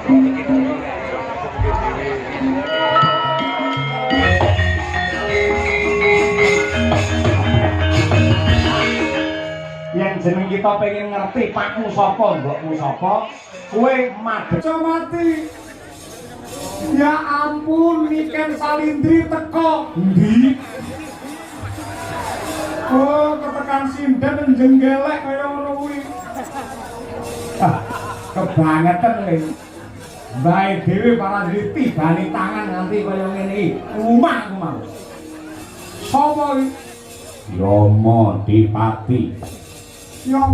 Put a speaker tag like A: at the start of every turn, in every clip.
A: Yang jeneng kita pengen ngerti pakmu sapa, mbokmu sapa, kowe madhep
B: mati. Ya ampun, Niken Salindri teko.
A: Endi?
B: Oh, ketekan sinden jenggelek kaya ngono kuwi.
A: Ah, kebangetan kowe. Bae dhewe para tibani tangan nganti kaya ngene iki. Lumah aku mau.
B: Sapa iki?
A: Yama Dipati.
B: Ya.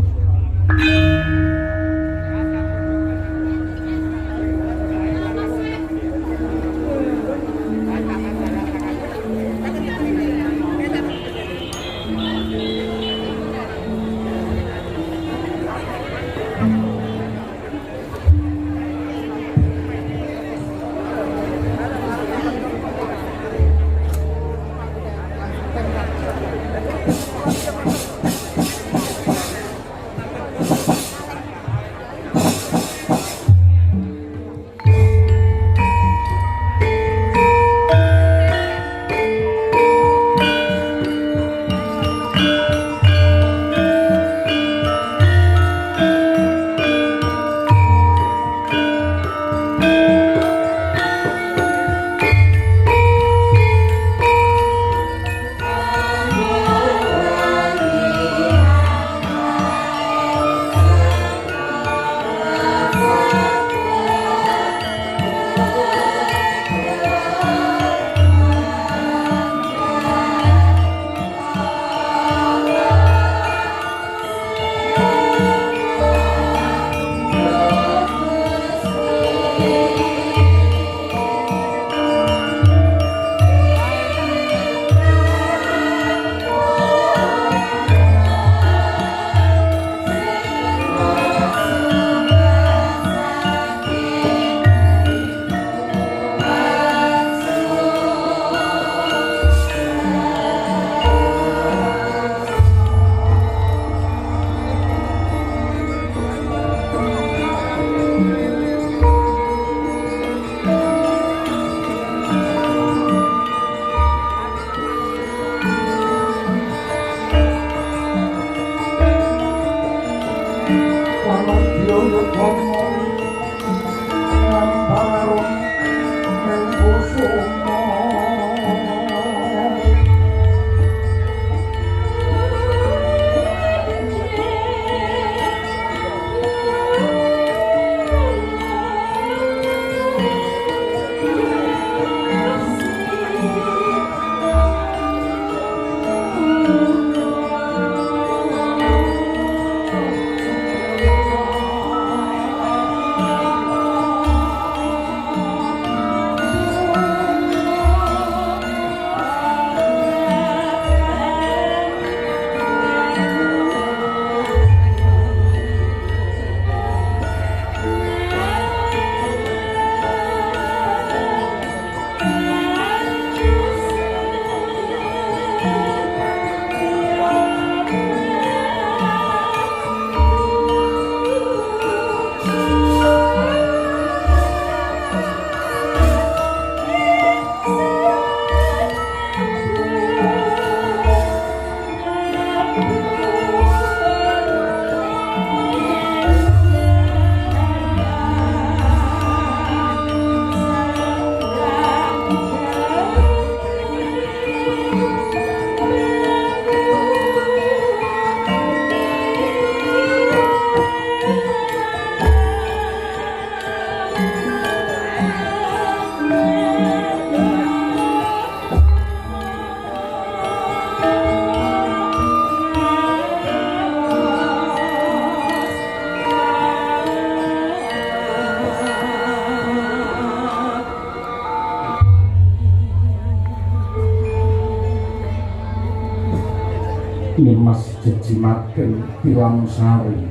A: Nimas jejimating tilam sari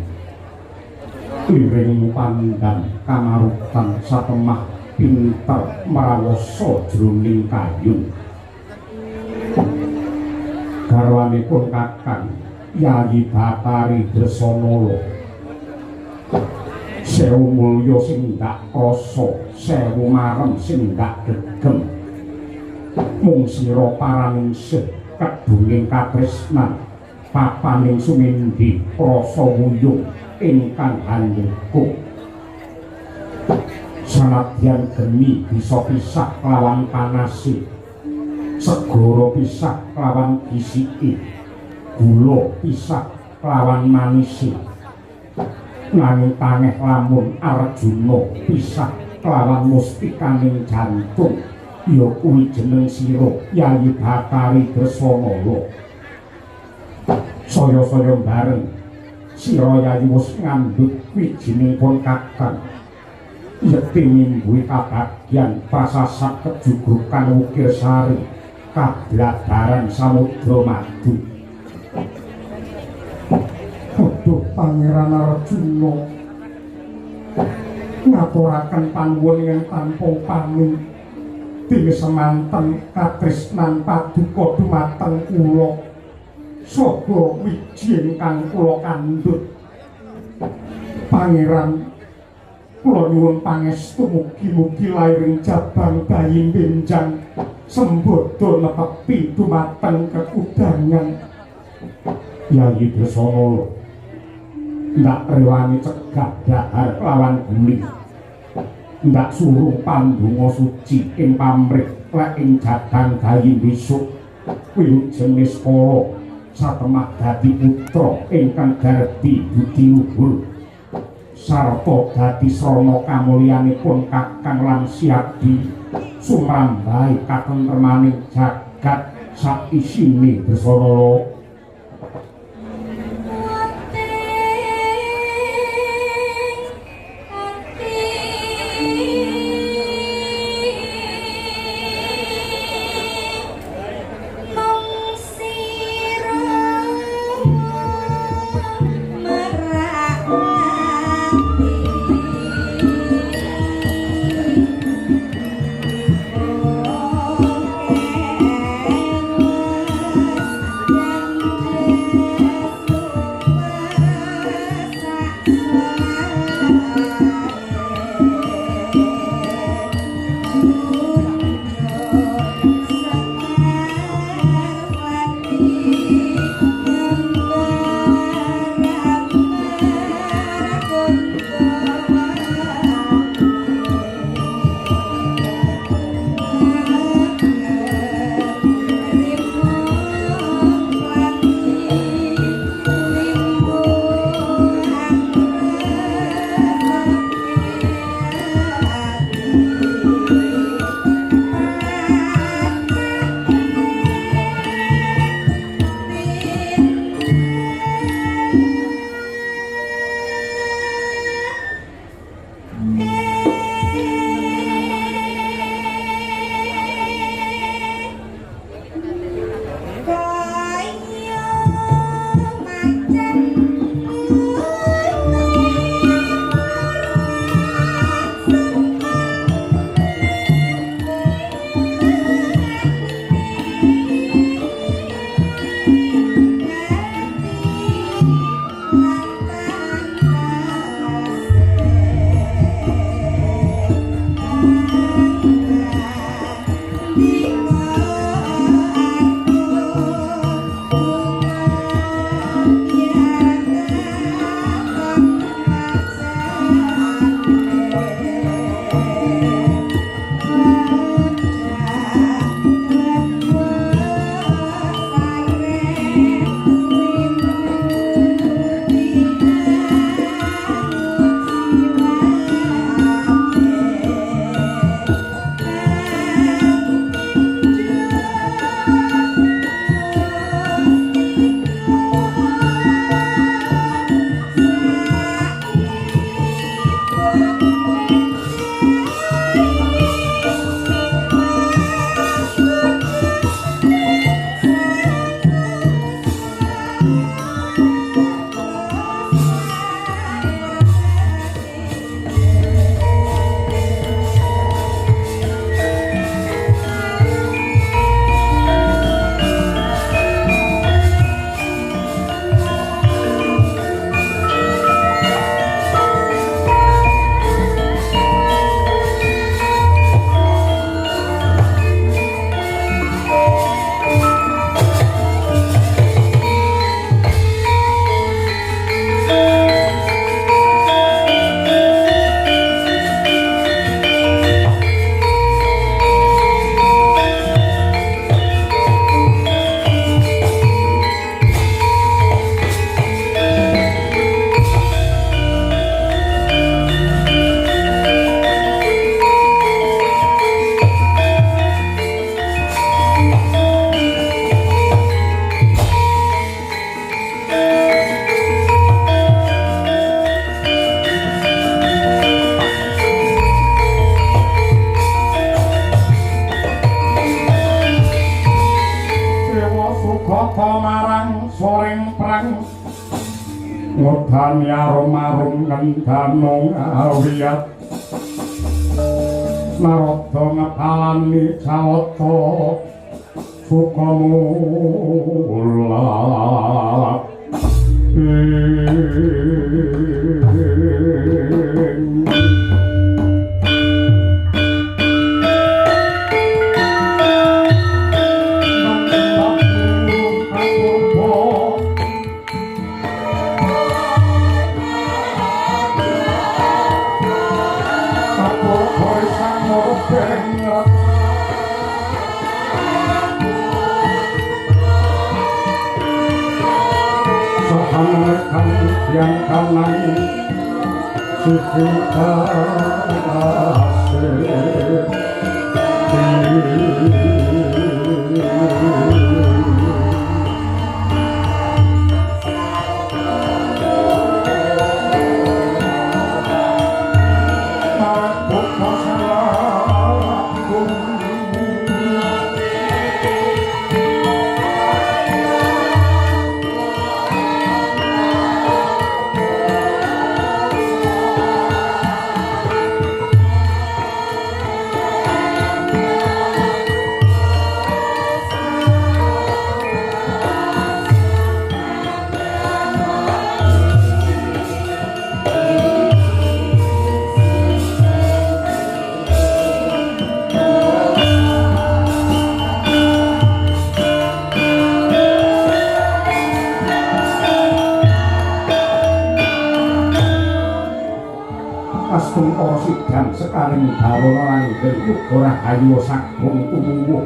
A: liring pandan kamarutan satemah pinter mrawasa jroning kayun. Garwanipun Kakang Yayi Bathari Dresanala. Sewu mulya sing ndak rasa, sewu marem sing ndak gegem. Mung sira paraningsih kedunging katresnan papaning sumindi rasa wuyung ingkang handeka. Sanadyan geni bisa pisah kelawan panase, segara pisah kelawan gisike, gula pisah kelawan manise, nanging tangeh lamun Arjuna pisah kelawan mustikaning jantung, ya kuwi jeneng sira Yayi Bathari Dresanala. Saya-saya bareng sira Yayi wis ngandhut wijining pun kakang, yekti ngimbuhi kabagyan prasasat kejugrukan wukir sari kabladaran samudra madu. Aduh Pangeran Arjuna ngaturaken panuwun ingkang tanpa upami dene semanten katresnan paduka dumateng kula saha wiji ingkang kula kandhut. Pangeran, kula nyuwun pangestu mugi-mugi lairing jabang bayi benjang sembada netepi dumateng kekudangan. Yayi Dresanala ndak rewangi cegah dahar kelawan guli, ndak suruh pandonga suci ing pamrih lek ing jabang bayi besok wilujeng niskala satemah dadi putra ingkang garbi budi luhur sarta dadi srana kamulyanipun kakang lan siadi sumrambahe katentremaning jagat saisine Dresanala. Kanang ngudani arum-arum ngendano awiyat Narada ngepalani jawata sukamula. Yang kanan sisi kasih. Sidang sekaring bawana langgeng uga rahayu sagung tumuwuh.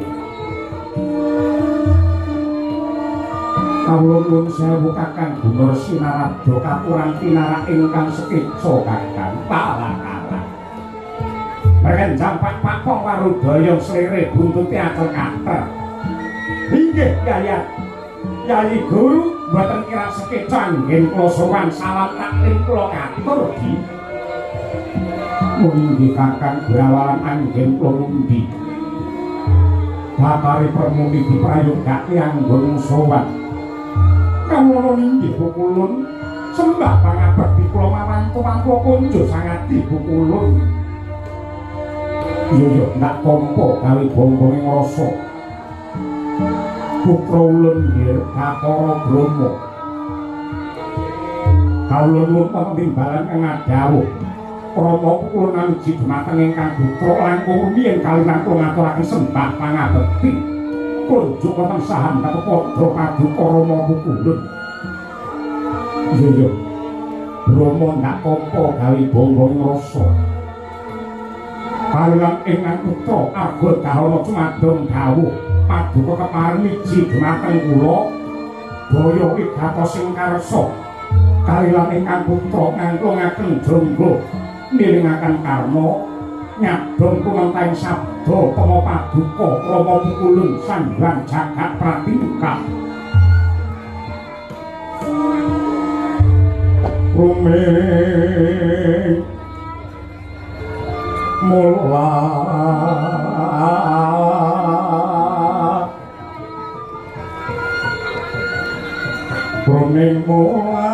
A: Kawula nuwun sewu Kakang Gunarsi Narada katurang pinarak ingkang sekeca Kakang Palakala. Berkenjang pak-pak pong warudaya slere buntute acel kater. Inggih Yayat. Yayi Guru mboten kirang sekeca anggen kula sowan salam taklim kula katur di. Inggih Kakang Brawalan anggen kula mundi. Batari Permuni diprayogake anggon sowan. Kawula inggih pukulun sembah pangabekti kula mawantu-wantu kunjo sangadi pukulun. Iya iya ndak tampa gawe bonggonge ngrasa. Putra ulun nggih Bathara Brahma. Kawula nuwun penimbalan kang ngadhawuh. Rama kula namiji dumateng ingkang putra langkung rumiyin kaliyan kula ngaturaken sembah pangabekti. Kunjuk wonten sahan kapepadha paduka Rama pukulun. Iya iya. Brahma ndak tampa gawe bonggonge ngrasa. Kaliyan ingkang putra Arga Dahana cumadong dawuh paduka kepareng miji dumateng kula daya wigatos ing karsa. Kaliyan ingkang putra ngangklungaken jangga miringaken karma nyadong kumantahing sabda tama paduka Rama pukulun sanghyang jagat pratingkah. Ruming mula ruming mula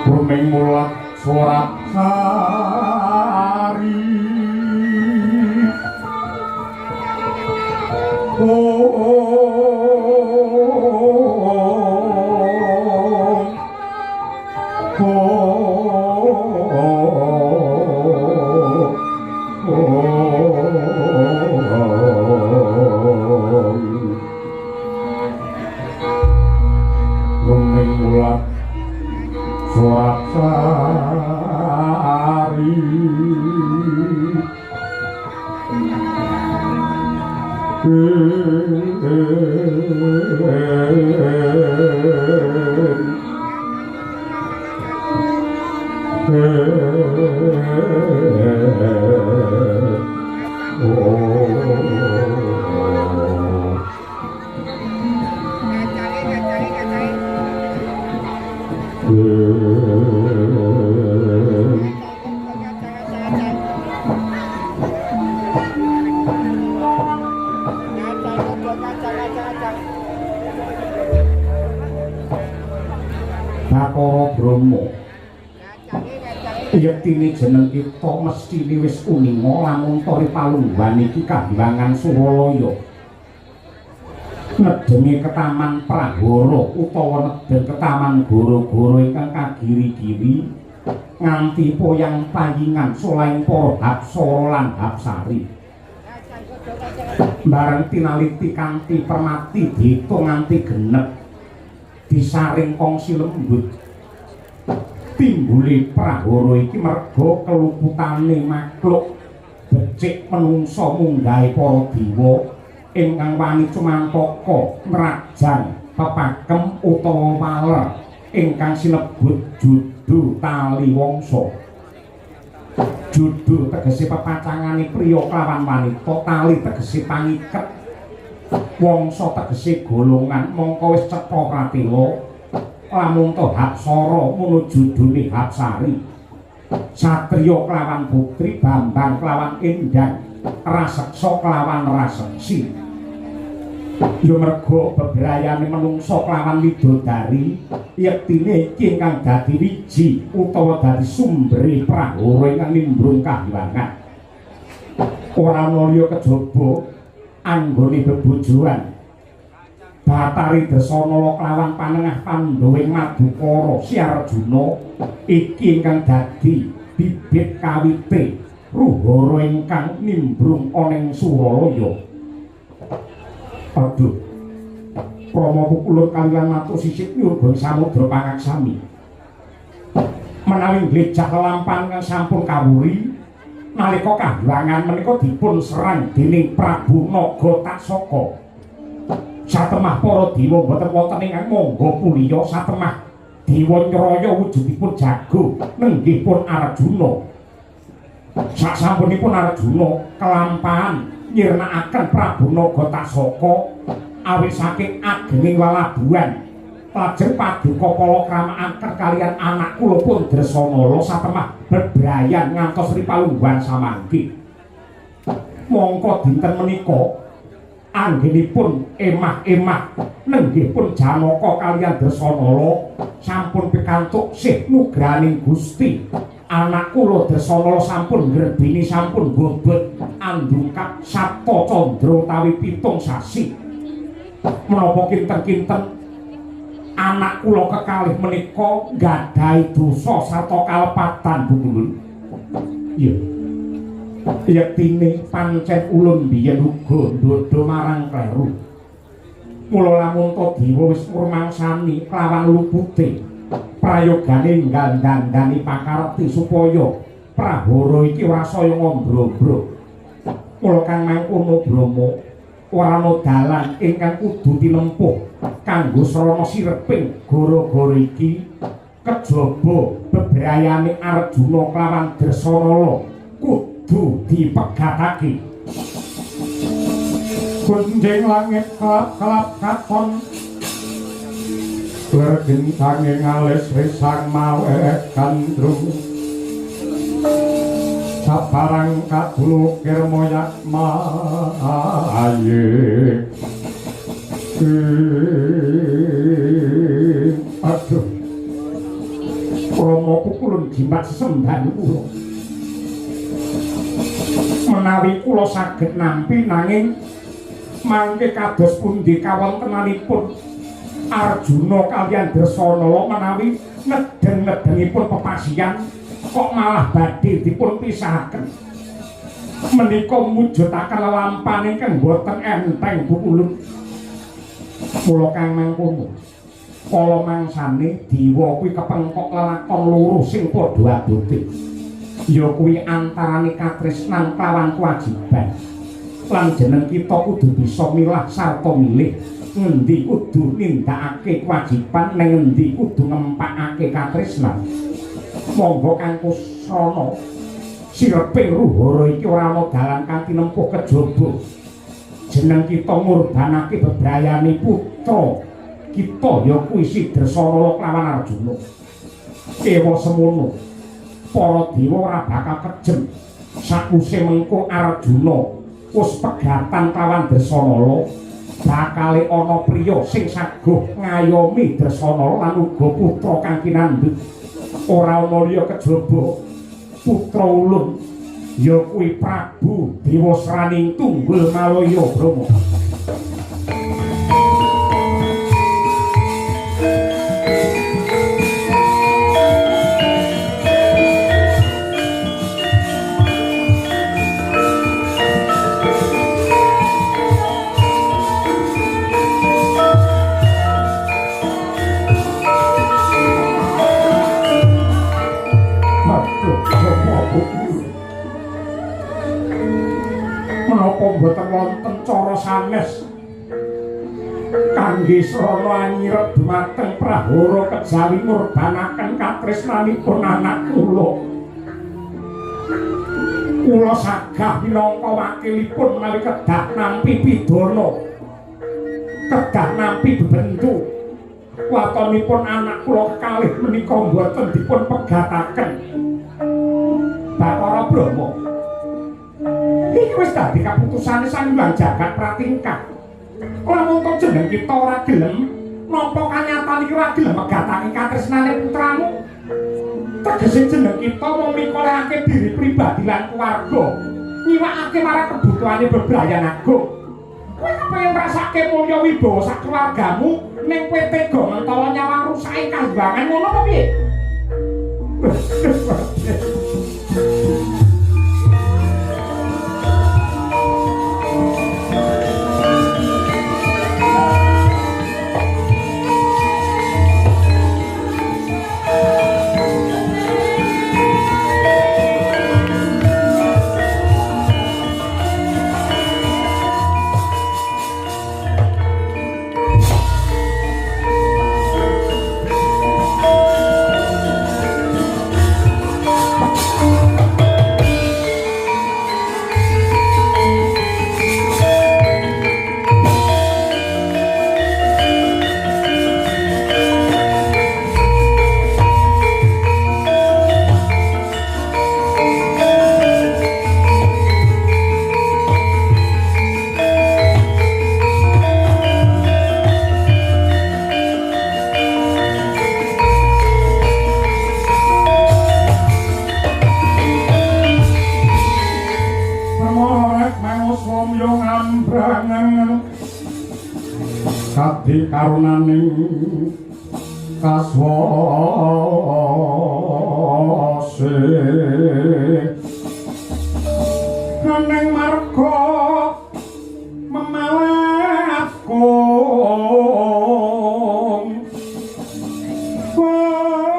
A: ruming mula surat sari. Ruming mula surat sari. Bathara Brahma, yektine jeneng kita mesthine wis uninga lamun tori palungguhan iki kahyangan Suralaya nedenge ketaman Prahara utawa nedeng ketaman goro-goro ingkang kagiri-giri nganti poyang payingan solaing para hapsara lan hapsari. Bareng tinaliti kanthi permati diitung nganti genep, disaring kongsi lembut, timbule prahara iki merga keluputane makhluk becik menungsa munggahe para dewa ingkang wani cumantaka nrajang pepakem utawa waler ingkang sinebut judu tali wangsa. Judu tegese pepacangane priya kelawan wanita, tali tegese pangiket, wangsa tegese golongan. Mongko wis cetha pratela lamun to hapsara mono judune hapsari, satriya kelawan putri, bambang kelawan endang, raseksa kelawan raseksi. Ya merga bebrayane menungsa kelawan widodari, yektine iki ingkang dadi wiji utawa dadi sumbere prahara ingkang nimbrung kahyangan. Ora ana liya kejaba anggone bebojoan Bathari Dresanala kelawan panengah Pandhawing Madukara Si Arjuna iki ingkang dadi bibit kawite ruhara ingkang nimbrung ana ing Suralaya. Aduh, Rama pukulun kaliyan matur sisip nyurga samudra pangaksami. Menawi nglejah lelampahan kang sampun kawuri nalika kahyangan menika dipun serang dening Prabu Naga Taksaka. Satemah para dewa boten wonten ingkang mangga puliya, satemah dewa nyraya wujudipun jago nenggih pun Arjuna. Sasampunipun Arjuna kelampahan nyirnakaken Prabu Naga Taksaka awit saking agenging lalabuhan, lajeng paduka palakrama kaliyan anak kula pun Dresanala satemah bebrayan ngantos ripalungguhan samangke. Mongko dinten menika anggenipun emah-emah nenggih pun Janaka kaliyan Dresanala sampun pikantuk sih nugrahaning Gusti. Anak kula Dresanala sampun ngrebini, sampun gobot andungkap Sapta Candra utawi 7 sasi. Menapa kinten-kinten anak kula kekalih menika nggadahi dosa sarta kalepatan, Bu Ulun? Iya. Yektine pancen ulun biyen uga ndodho marang kleru. Mula lamun ta dewa wis ngrumangsani kelawan lupute prayogane nggandandani pakarti supaya prahara iki ora saya ngombro-ombro. Mula kang mangkono Brahma, ora ana dalan ingkang kudu tinempuh kanggo srana sireping gara-gara iki kejaba bebrayane Arjuna kelawan Dresanala kudu dipegatake.
B: Gunjing langit kelap-kelap katon lergencange ngalis risang mawe gandrung, sabarang kadulukir moyak maye.
A: Aduh, Rama pukulun jimat sesembahan kula. Menawi kula saged nampi, nanging mangke kados pundi kawontenanipun Arjuna kaliyan Dresanala menawi nedeng-nedengipun pepasian kok malah badhe dipun pisahaken. Menika mujudaken lelampahan ingkang boten enteng, Bu Ulun. Mula kang mangkono, kala mangsane dewa kuwi kepengkok lelakon loro sing padha abote. Ya kuwi antarane katresnan kelawan kewajiban. Lan jeneng kita kudu bisa milah sarta milih ngendi kudu nindakake kewajiban neng ngendi kudu ngempakake katresnan. Monggo kang kusrana sireping ruhara iki ora ana dalan kanthi nempuh kejaba jeneng kita ngurbanake bebrayane putra kita ya kuwi si Dresanala kelawan Arjuna. Ewa semono para dewa ora bakal kejem sakwise mengko Arjuna wis pegatan kelawan Dresanala. Bakale ana priya sing saguh ngayomi Dresanala lan uga putra kang kinandhut. Ora ana liya kejaba putra ulun ya kuwi Prabu Dewasraning Tunggul Malaya Brama. Menapa mboten wonten cara sanes kangge srana anyirep dumateng prahara kejawi ngurbanaken katresnanipun anak kula. Kula sagah minangka wakilipun menawi kedah nampi pidana, kedah nampi bebendu. Watonipun anak kula kekalih menika mboten dipun pegataken. Bathara Brahma, iki wis dadi kaputusane Sang Hyang Jagat Pratingkah. Lamun to jeneng kita ora gelem nampa kanyatan iki, ora gelem megatake katresnane putramu, tegese jeneng kita mung mikolehake diri pribadi lan keluarga, nyiwakake marang kebutuhane bebrayan agung. Kowe kepengin ngrasake mulya wibawa sak keluargamu, ning kowe tega mentala nyawang rusake kahyangan ngono apa piye?
B: Kadi karunaning kaswase neng marga memalakung wong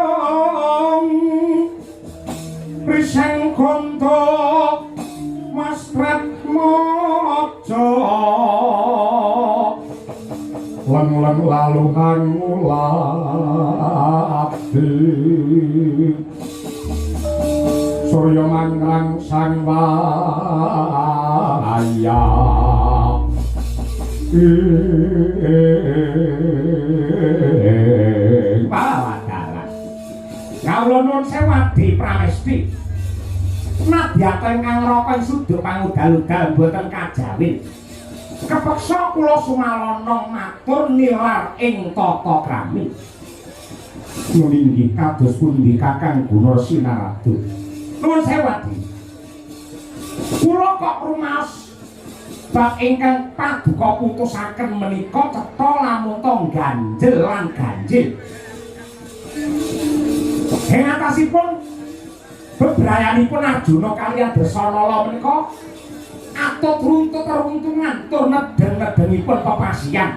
B: riseng konto masrat mojo leng-leng lalu ngulati surya mangrang sang waya
A: Wadalah. Kawula nuwun sewu Adi Pramesti. Nadyata ingkang ngraka ing suduk pangudal-udal mboten kajawin. Kepeksa kula sumalana matur nilar ing tata krami.
B: Nyuwun inggih kados pundi Kakang Gunarsi Narada?
A: Nuwun sewu Adi. Kula kok rumaos bab ingkang paduka putusaken menika cetha lamun to ganjel lan ganjil. Ing atasipun bebrayanipun Arjuna kaliyan Dresanala menika atut runtut runtungan tur nedeng-nedengipun pepasian.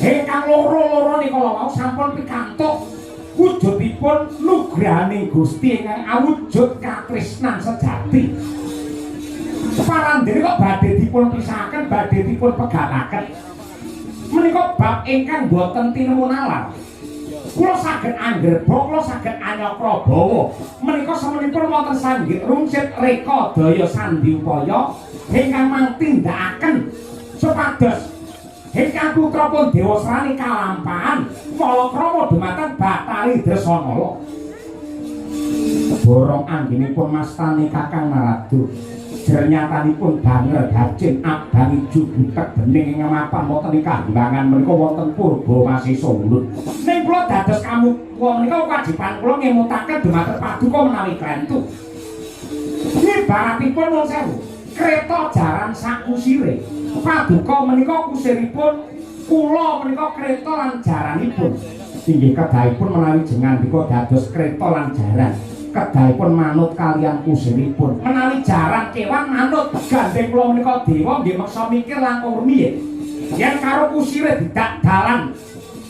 A: Ingkang loro-loro nika wau sampun pikantuk wujudipun nugrahaning Gusti ingkang awujud katresnan sejati. Parandene kok badhe dipun pisahaken, badhe dipun pegataken. Menika bab ingkang boten tinemu nalar. Kula saged anggerba, kula saged anyakra bawa. Menika semenipun wonten sanggit rungsit reka daya sandi upaya ingkang mangtindakaken supados ingkang putra pun Dewasrani kalampahan palakrama dumateng Bathari Dresanala.
B: Borong anggenipun mastani Kakang Narada.
A: Ijer nyatanipun banger dacin abang ijo butek bening ing mapan wonten ing Kahimbangan menika wonten Purba Masesa Ulun. Ning kula dados kamukwa menika kewajiban kula ngemutaken dumateng paduka menawi klentu. Ibaratipun nuwun sewu, kreta jaran sakusire. Paduka menika kusiripun, kula menika kreta lan jaranipun. Inggih kedahipun menawi jengandika dados kreta lan jaran. Kedahipun manut kaliyan kusiripun. Menawi jaran kewan manut, gandeng kula menika dewa nggih meksa mikir langkung rumiyin. Yen karo kusire didak dalan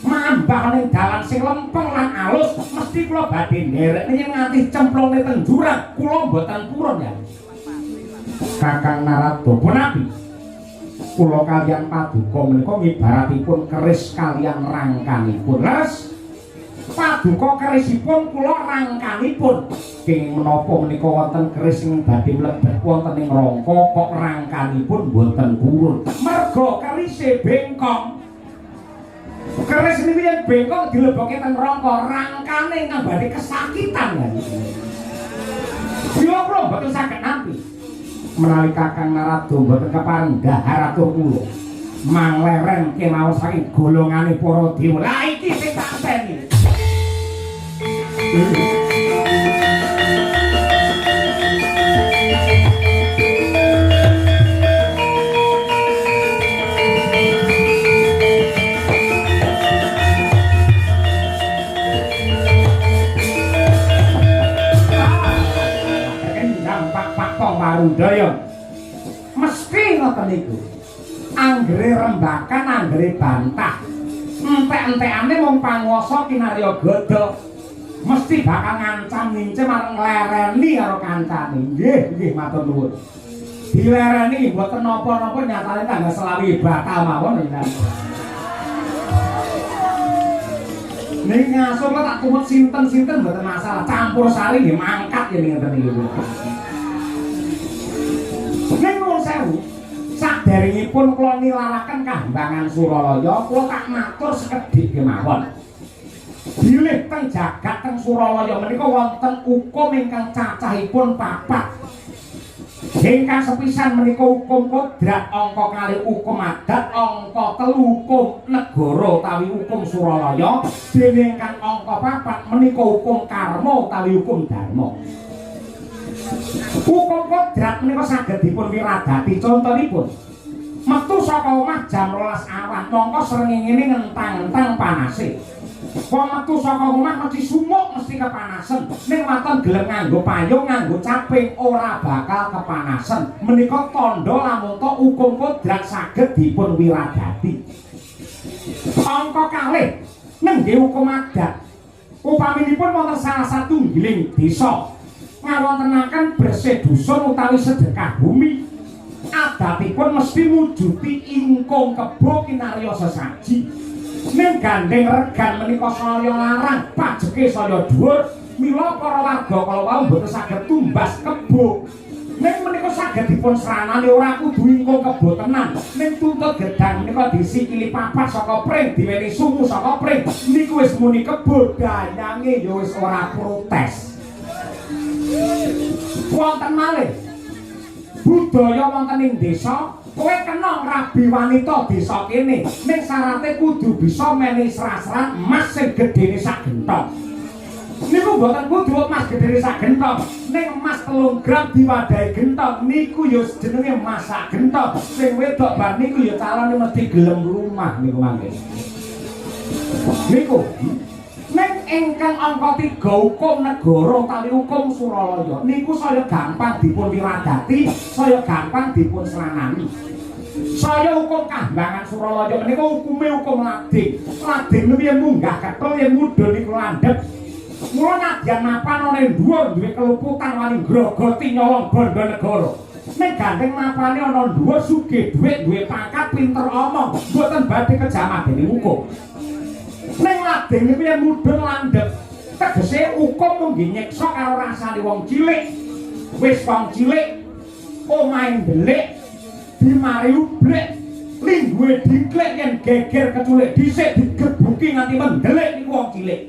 A: mambah ning dalan sing lempeng lan alus, mesti kula badhe nderekne yen nganti cemplungne teng jurang, kula mboten purun ya. Kakang Narada punapi kula kaliyan paduka menika ngibaratipun keris kaliyan rangkanipun. Leres, paduka kerisipun, kula rangkanipun. Kenging menapa menika wonten keris sing badhe mlebet wonten ing rangka kok rangkanipun mboten purun? Merga kerise bengkong. Keris niku yen bengkong dilebokke teng rangka, rangkane ingkang badhe kesakitan ya. Mila kula mboten saged nampi. Menawi Kakang Narada mboten kepareng dhahar atur kula mangleren kemawon saking golongane para dewa. Lah iki sing tak enteni. Pak Pak Tong Warudaya mesti ngoten niku. Anggere rembakan, anggere bantah, entek-entekane mung panguwasa kinarya gada mesti bakal ngancam ngincim arep nglereni karo kancane. Nggih, nggih, matur nuwun. Dilereni mboten napa-napa, nyatane tanggal 25 batal mawon. Ning ngaso kula tak tumut sinten-sinten mboten masalah, campur sari nggih mangkat yen ngeten iki. Ning nuwun sewu, saderengipun kula nilaraken Kahimbangan Suralaya, kula tak matur sekedhik kemawon. Bilih teng jagat teng Suralaya menika wonten hukum ingkang cacahipun papat. Ingkang sepisan menika hukum kodrat, angka kalih hukum adat, angka telu hukum negara utawi hukum Suralaya, dene ingkang angka papat menika hukum karma utawi hukum dharma. Hukum kodrat menika saged dipun wiradati, contonipun metu saka omah jam 12 awan, mongko srengenge ngentang-entang panase. Wong metu saka omah mesti sumuk, mesti kepanasen. Ning waton gelem nganggo payung, nganggo caping, ora bakal kepanasen. Menika tandha lamun to hukum kodrat saged dipun wiradati. Angka kalih nengge hukum adat. Upaminipun wonten salah satunggiling desa ngawontenaken bersih dusun utawi sedekah bumi, adatipun mesti mujuti ingkung kebo kinarya sesaji. Ning gandeng regan menika saya larang, pajeke saya dhuwur, mila para warga kala wau mboten saged tumbas kebo. Ning menika saged dipun sranani, ora kudu ingkung kebo tenan, ning tuntut gedang menika disikili papat saka pring, diweni sungu saka pring, niku wis muni kebo, danyange ya wis ora protes. Wonten malih budaya wonten ing desa, kowe kena ngrabi wanita desa kene, ning syarate kudu bisa menehi sra-sran emas sing gedene sak genthong. Niku mboten kudu emas gedene sak genthong, ning emas 3 gram diwadahi genthong niku ya jenenge emas sak genthong. Sing wedok bar niku ya calone mesti gelem lumah niku mangke. Niku ning ingkang angka 3 hukum negara utawi hukum Suralaya niku saya gampang dipun wiradati, saya gampang dipun sranani. Saya hukum Kahimbangan Suralaya menika hukume hukum lading. Lading niku yen munggah ketel, yen mudhun niku landhep. Mula nadyan mapan ana ing dhuwur duwe keluputan wani ngrogoti nyolong bondo negara. Ning gandeng mapane ana dhuwur, sugih dhuwit, duwe pangkat, pinter omong, mboten badhe kejamah dening hukum. Ning lading niku yen mudhun landhep, tegese hukum mung nyiksa karo rasane wong cilik. Wis wong cilik omahe ndelik, dimari ubrek, lingguhe diklik, yen geger keculik dhisik digebuki nganti mendelik, niku wong cilik.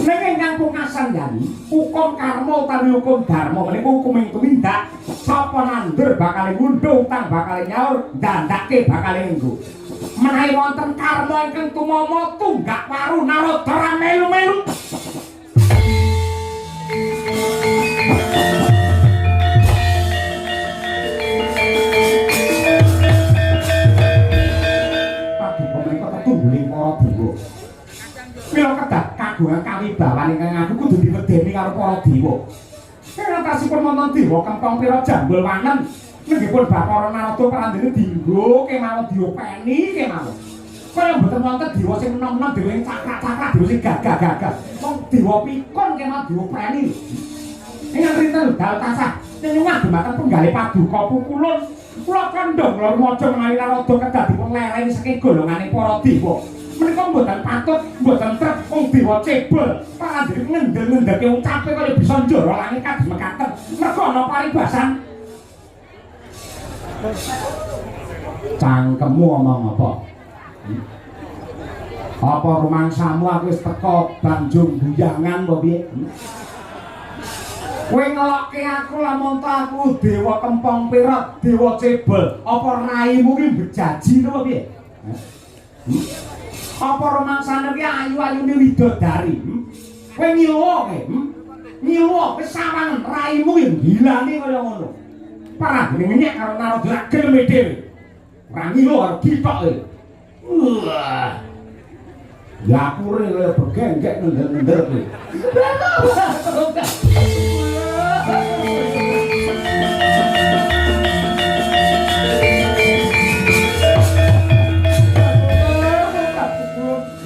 A: Ning ingkang pungkasan yani, hukum karma utawi hukum dharma menika hukuming tumindak. Sapa nandur bakal ngundhuh, utang bakal nyaur, dandake bakal nganggo. Menawi wonten karma ingkang tumama tunggak waru Narada ora melu-melu. Paduka menika tetungguling para dewa. Mila kedah kagungan kawibawan ingkang aku kudu diwedeni karo para dewa. Ngantasipun wonten dewa Kempong Pira Jambul Wanen nenggipun Bathara Narada prandene dinggo kemawon diopeni kemawon. Kaya mboten wonten dewa sing enom-enom, dewa sing cakrak-cakrak, dewa sing gagah-gagah. Wong dewa pikun kemawon diopeni. Ingkang rinten dal tansah nyenyungah dumateng penggalih paduka pukulun. Kula kandha kula rumaja menawi Narada kedah dipun lereni saking golongane para dewa. Menika mboten patut, mboten trep wong dewa cebol. Parandene ngendel-ngendelke ucape kaya bisa njara langit kados mekaten. Merga ana paribasan. Cangkemmu omong apa? Apa rumangsamu aku wis teko banjung buyangan apa piye? Kowe ngelokke aku lamun ta aku dewa Kempong Pira, dewa cebol. Apa raimu ki bejaji to apa piye? Apa rumangsane ki ayu-ayune widodari? Kowe ngiluwa kowe? Ngiluwa kowe sawangen raimu ki gilane kaya ngono. Parah ngenyek karo Narada ra gelem dhewe. Ora ngilu karo githok kowe. Wah. Ya apure kaya begenggek ngendel-ngendel kowe.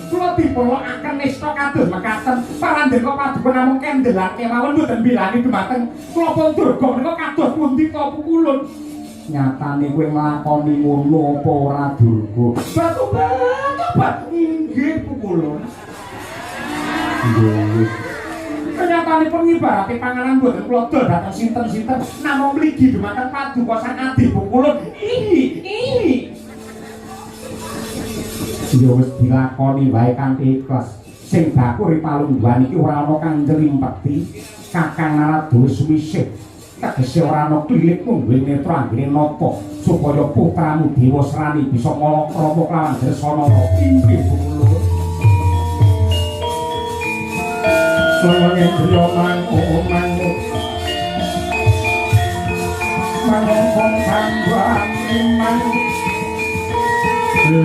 A: Kula diperlokaken nista kados mekaten. Parandeka paduka namung kendelan kemawon mboten bilani dumateng kula pun durga menika kados pundi ta pukulun. Nyatane kowe nglakoni ngono apa ora Durga? Batu batu bat inggih pukulun. Nggih. Kenyatanipun ngibarate panganan mboten kula dol dhateng sinten-sinten namung mligi dumateng paduka sang adi pukulun. Ih, ih. Ya wis dilakoni wae kanthi ikhlas. Sing baku ri palungguhan iki ora ana kang njlimpeti. Kakang Narada wis misih. Tegese ora ana klilik mungguing netra anggene nata supaya putramu Dewasrani bisa ngalakrama kelawan Dresanala. Inggih pukulun.
B: Sawanging griya mangu mangkong tambah iman. Om.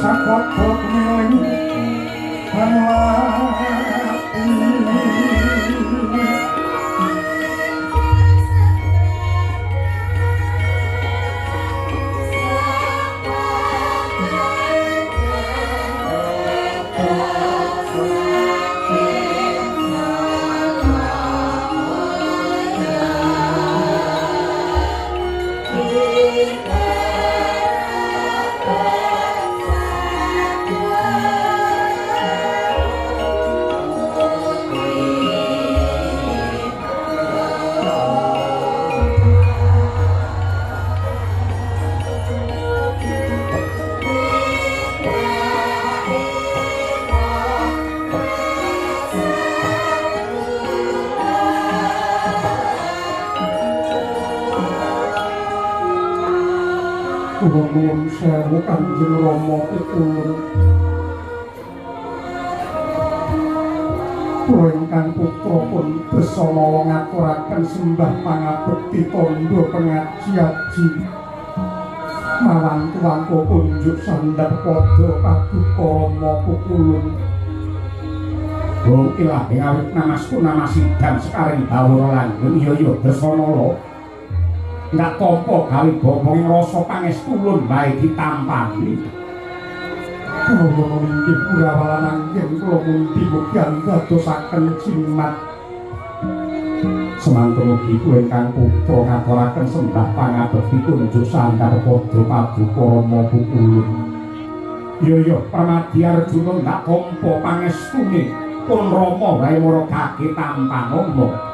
A: Sapada kumiling ati. Kula nuwun sewu Kanjeng Rama Pikulun. Kula ingkang putra pun Dresanala ngaturaken sembah pangabekti tandha pengaji-aji. Mawantu-wantu kunjuk sandhar padha paduka Rama Pikulun. Oh ilah ing awit namasku namasidan sekaring bawara langgeng iya iya Dresanala. Ndak tampa gawe bapa ing rasa pangestulun wae ditampani. Kula inggih purawalan anggen kula mundi mugi dadosaken jimat. Semanten ugi kula ingkang putra ngaturaken sembah pangabekti kunjuk sandhar padha paduka Rama Pukulun. Iya iya Permadi Arjuna ndak tampa pangestune pun Rama wae mara gage tampanana.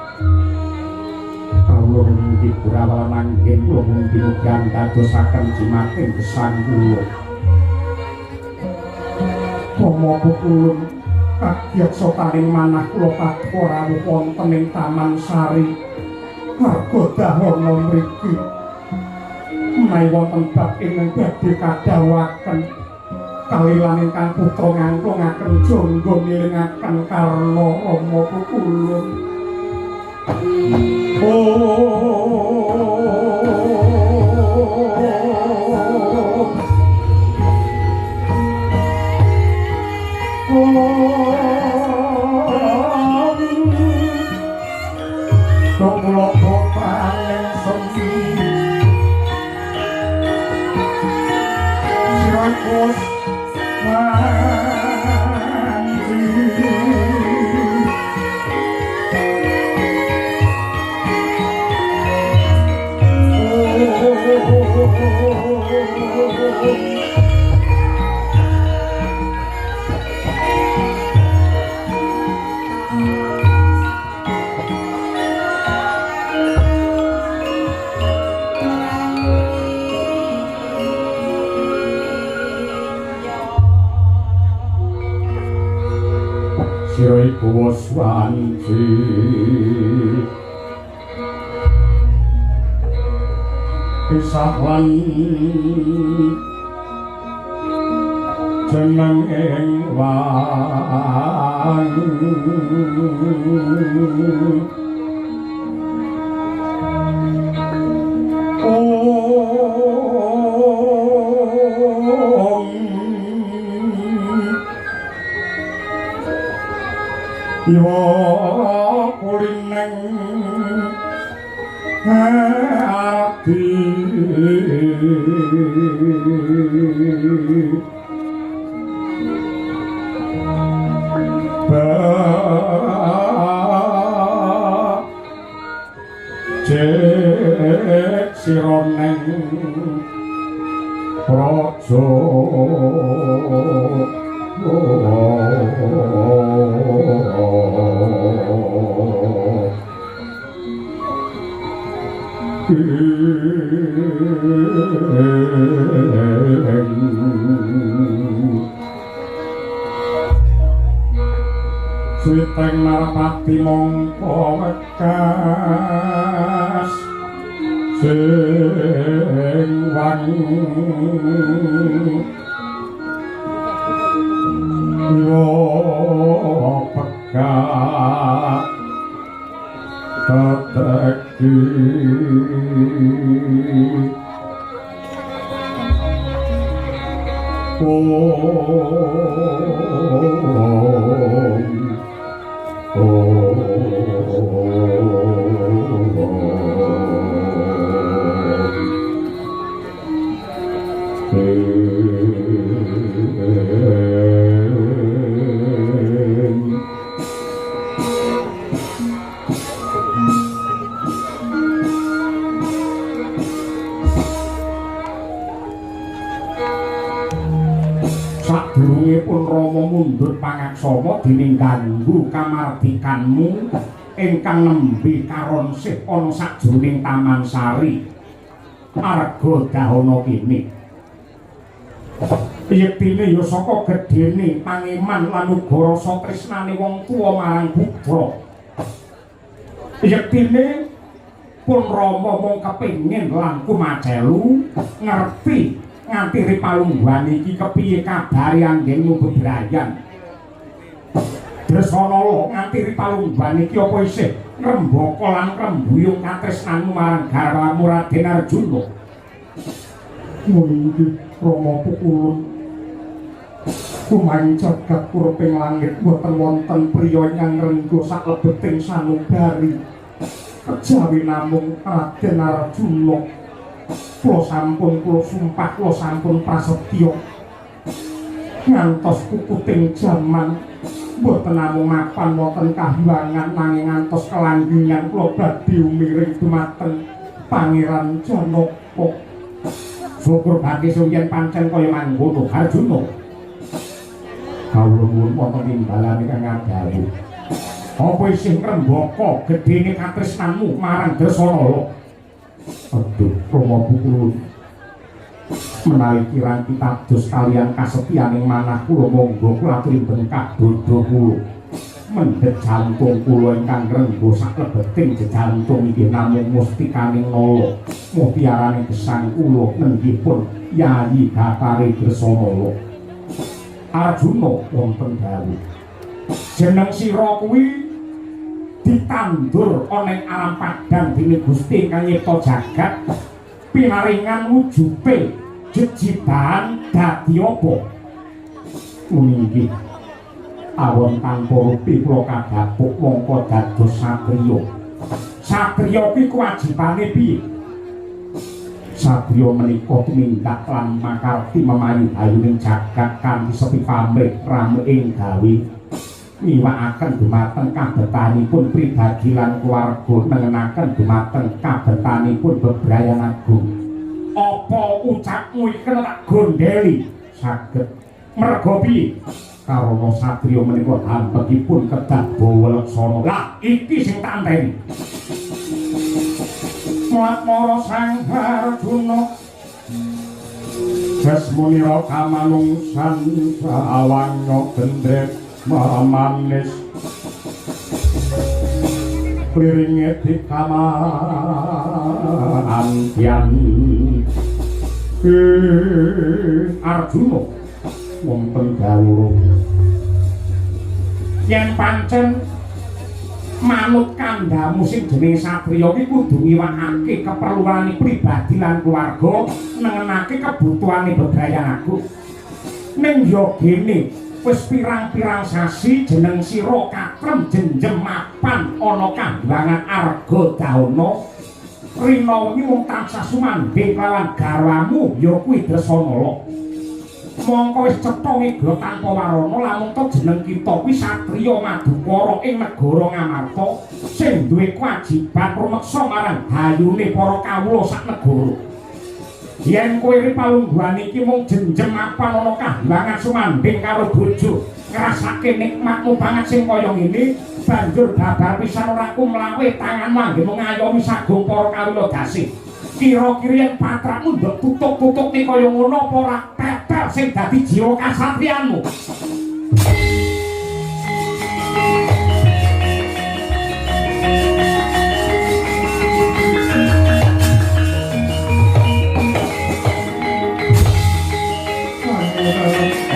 A: Kawula inggih purawalan anggen kula mundi mugi dadosaken jimating gesang kula. Rama Pukulun kagiat sotaning manah kula paduka rawuh wonten ing Taman Sari Arga Dahana mriki. Menawi wonten bab ingkang badhe kadhawuhaken kalilan ingkang putra ngangklungaken jangga milingaken karna Rama Pukulun. Kula paling sepi sirakus wanci. Sira iku swanci pisah lan jeneng ing wang Iwa kulineng ati becik sira neng praja. Suwiteng Narapati mongko wekas sing wangi yo pekat teteki oh. Agungipun Rama mundhut pangaksama dening ganggu kamardikanmu ingkang nembe karonsih ana sajroning Taman Sari Arga Dahana kene. Yektine ya saka gedhene pangeman lan uga rasa tresnane wong tuwa marang putra. Yektine pun Rama mung kepengin lan kumacelu ngerti nganti ripalungguhan iki kepiye kabare anggenmu bebrayan. Dresanala nganti ripalungguhan iki apa isih ngrembaka lan ngrembuyung katresnanmu marang garwamu Raden Arjuna?
C: Nggih Rama pukulun kumawi jagat kurping langit boten wonten priya ingkang ngrengga saklebeting sanubari kejawi namung Raden Arjuna. Kula sampun kula sumpah kula sampun prasetya ngantos kukuting jaman boten namung mapan wonten kahyangan nanging ngantos kelanggengan kula badhe umiring dumateng Pangeran Janaka.
A: Syukur bagi yen pancen kaya mangkono Arjuna. Kawula nuwun wonten timbalan ingkang ngadhawuh. Apa isih ngrembaka gedhene katresnanmu marang Dresanala?
C: Aduh, Rama pukulun
A: menawi kirang pitados kaliyan kasetyaning manah kula monggo kula aturi bengkak dada kula. Mendhet jantung kula ingkang ngrengga saklebeting jejantung inggih namung mustikaning nala mutiarane gesang kula nenggihpun Yayi Bathari Dresanala. Arjuna wonten dawuh. Jeneng sira kuwi ditandur ana ing alam padhang dening Gusti ingkang nyipta jagat pinaringan wujude jejibahan dadi apa? Inggih awon tanpa rupi kula kadhapuk mongko dados satriya. Satriya kuwi kewajibane piye? Satriya menika tumindak lan makarti memayu hayuning jagat kanthi sepi pamrih rame ing gawe miwakaken dumateng kabetanipun pribadi lan keluarga nengenaken dumateng kabetanipun bebrayan agung. Apa ucapmu iki kena tak gondeli? Saged. Merga piye? Karana satriya menika hampekipun kedah bawa leksana. Lah iki sing tak enteni.
C: Muat Sang Arjuna Jasmunira kamanungsan sawangnya gendrek memanis kliringe dikamantian
A: Arjuna
C: wonten dawuh
A: yen pancen manut kandhamu sing jenenge satriya iki kudu ngiwakake keperluane pribadi lan keluarga nengenake kebutuhane bebrayan agung. Ning ya gene wis pirang-pirang sasi jeneng sira katrem jenjem mapan ana kahyangan Arga Dahana. Rina wengi mung tansah sumandhing kelawan garwamu ya kuwi Dresanala. Mongko wis cetha ngega tanpa warana lamun to jeneng kita kuwi satriya madukara ing negara Ngamarta sing duwe kewajiban rumeksa marang hayune para kawula sak negara. Yen kowe ri palungguhan iki mung jenjem mapan ana kahyangan sumandhing karo bojo, ngrasake nikmatmu banget sing kaya ngene, banjur babar pisan ora kumlawe tanganmu anggenmu ngayomi sagung para kawula dasih. Kira-kira yen patrakmu ndok tutuk-tutukne kaya ngono apa ora tetel sing dadi jiwa kasatriyanmu?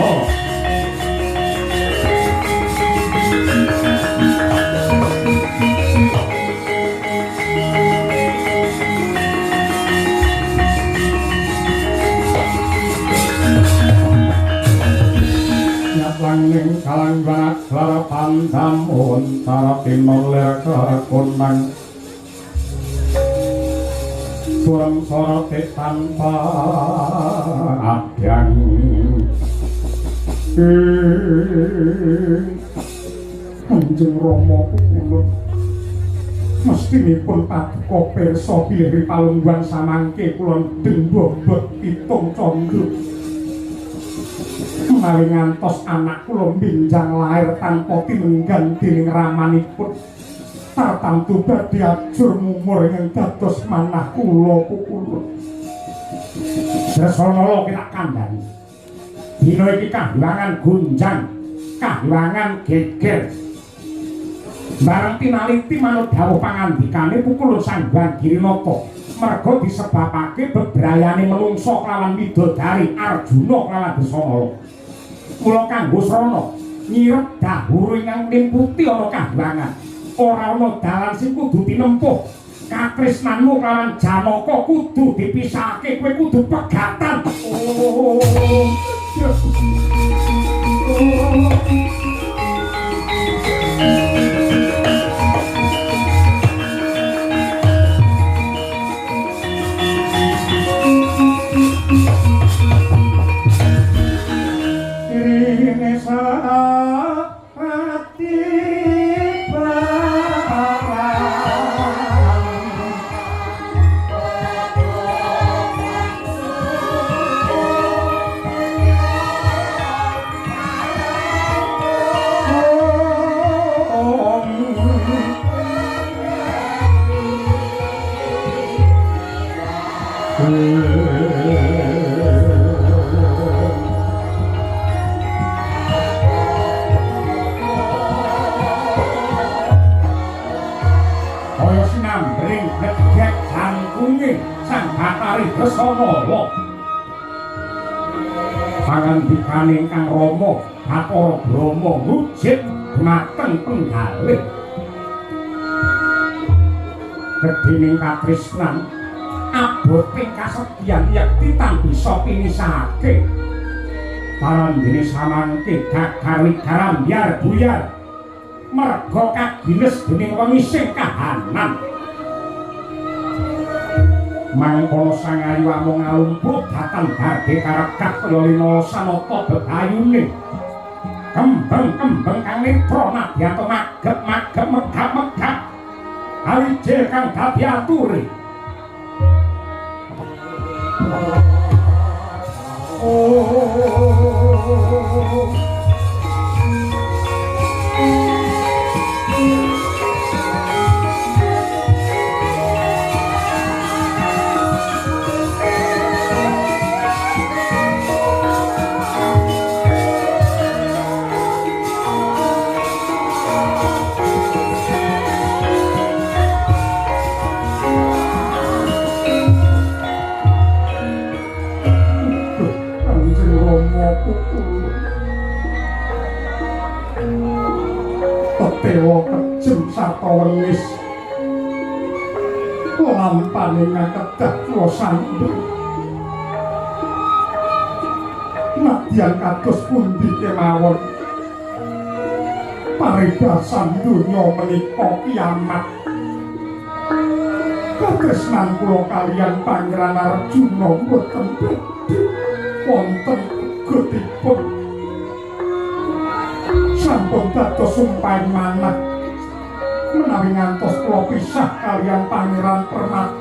A: Oh.
C: Langing kalanggan aklara pandamun tara pinor lir kekonang surem sorote tanpa adyang Kanjeng Rama kula mestinipun paduka pirsa bilih palungguhan samangke kula ndeng bobot pitung candra. Menawi ngantos anak kula mbinjang lair tanpa tinenggan dening ramanipun, tartamtu badhe ajur mumur ingkang dados manah kula pukulun.
A: Dresanala ki tak kandhani. Dina iki kahilangan gunjang, kahilangan geger. Bareng tinaliti manut dawuh pangandikane Pukulun Sang Hyang Girinata, merga disebabake bebrayane menungsa kelawan widodari Arjuna kelawan Dresanala. Mula kanggo srana nyirep dahuru ingkang limputi ana kahilangan. Ora ana dalan sing kudu tinempuh. Katresnanmu kelawan Janaka kudu dipisahake, kowe kudu pegatan.
C: Oh. Irine sarati barang
A: Kaya sinambring glegek jangkunge Sang Bathari Dresanala. Pangandikane ingkang Rama Bathara Brahma ngujib dumateng penggalih. Gedhening katresnan aboting kasetyan yekti tan bisa pinisahake. Parandene samangke gagar wigaram biar buyar merga kagiles dening wengi sing kahanan. Mangkono Sang Ayu amung ngalumpuk dhateng badhe karekat kaya lina sanata bebayune. Kembang-kembang kang netra nadyan magep-magep megap-megap awijil kang dadi ature.
C: Oh. Kanjeng Rama Pukulun tetewa kejem sarta wengis lampane ngakedah kula sandheng. Nadyan kados pundi kemawon paribasan donya menika kiamat. Katresnan kula kaliyan Pangeran Arjuna boten badhe wonten gegotipun. Sampun dados sumpahing manah menawi ngantos kula pisah kaliyan Pangeran Permati.